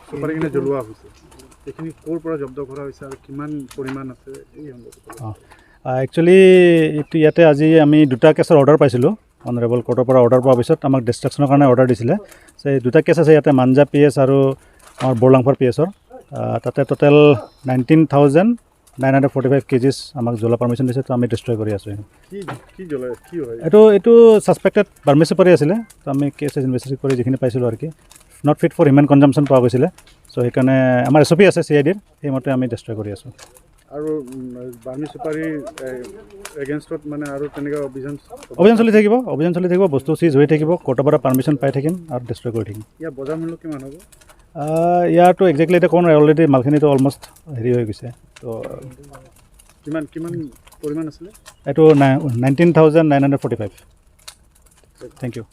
চুপাৰিখিনি জ্বলোৱা হৈছে, এইখিনি ক'ৰ পৰা জব্দ কৰা হৈছে আৰু কিমান পৰিমাণ আছে এই সন্দৰ্ভত? একচুৱেলি এইটো ইয়াতে আজি আমি দুটা কেছৰ অৰ্ডাৰ পাইছিলোঁ। অনাৰেবল কোৰ্টৰ পৰা অৰ্ডাৰ পোৱাৰ পিছত আমাক ডিষ্ট্ৰাকশ্যনৰ কাৰণে অৰ্ডাৰ দিছিলে। চ' এই দুটা কেছ আছে ইয়াতে, মাঞ্জা পি এছ আৰু আমাৰ বৰলাংফাৰ পি এছৰ। তাতে total 19,945 kgs আমাক জ্বলা পাৰ্মিশ্যন দিছে। তো আমি ডিষ্ট্ৰয় কৰি আছোঁ। কি কি জ্বলাই, কি হয়? এইটো ছাছপেক্টেড বাৰ্মিজ চুপাৰী আছিলে। তো আমি কেছ ইনভেষ্টিগেট কৰি যিখিনি পাইছিলোঁ আৰু কি, not fit for human consumption পোৱা গৈছিলে। চ' সেইকাৰণে আমাৰ এছ অ' পি আছে চি I ডিৰ, সেইমতে আমি ডিষ্ট্ৰয় কৰি আছোঁ। আৰু বাৰ্মি চুপাৰীৰ এগেইনষ্টত মানে আৰু তেনেকুৱা অভিযান? অভিযান চলি থাকিব, অভিযান চলি থাকিব। বস্তু চিজ হৈ থাকিব, কোৰ্টৰ পৰা পাৰ্মিশ্যন পাই থাকিম আৰু ডিষ্ট্ৰয় কৰি থাকিম। ইয়াৰ বজাৰ মূল্য কিমান হ'ব? ইয়াৰটো একজেক্টলি এতিয়া ক'ব নোৱাৰে। অলৰেডি মালখিনিতো অলমষ্ট হেৰি হৈ গৈছে। তো কিমান কিমান পৰিমাণ আছিলে? এইটো 19,945। Thank you.